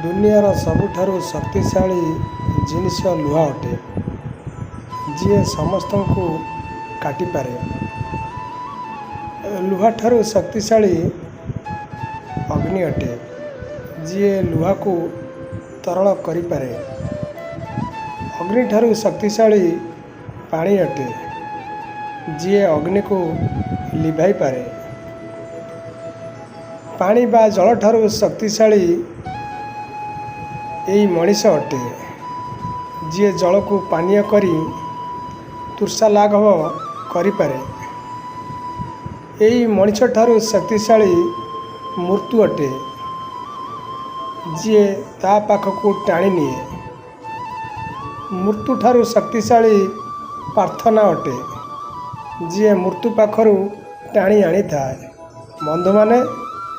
ଦୁନିଆର ସବୁଠାରୁ ଶକ୍ତିଶାଳୀ ଜିନିଷ ଲୁହା ଅଟେ, ଯିଏ ସମସ୍ତଙ୍କୁ କାଟିପାରେ। ଲୁହାଠାରୁ ଶକ୍ତିଶାଳୀ ଅଗ୍ନି ଅଟେ, ଯିଏ ଲୁହାକୁ ତରଳ କରିପାରେ। ଅଗ୍ନିଠାରୁ ଶକ୍ତିଶାଳୀ ପାଣି ଅଟେ, ଯିଏ ଅଗ୍ନିକୁ ଲିଭାଇପାରେ। ପାଣି ବା ଜଳଠାରୁ ଶକ୍ତିଶାଳୀ ଏଇ ମଣିଷ ଅଟେ, ଯିଏ ଜଳକୁ ପାନୀୟ କରି ତୃଷା ଲାଘବ କରିପାରେ। ଏଇ ମଣିଷଠାରୁ ଶକ୍ତିଶାଳୀ ମୃତ୍ୟୁ ଅଟେ, ଯିଏ ତା ପାଖକୁ ଟାଣି ନିଏ। ମୃତ୍ୟୁଠାରୁ ଶକ୍ତିଶାଳୀ ପ୍ରାର୍ଥନା ଅଟେ, ଯିଏ ମୃତ୍ୟୁ ପାଖରୁ ଟାଣି ଆଣିଥାଏ। ବନ୍ଧୁମାନେ,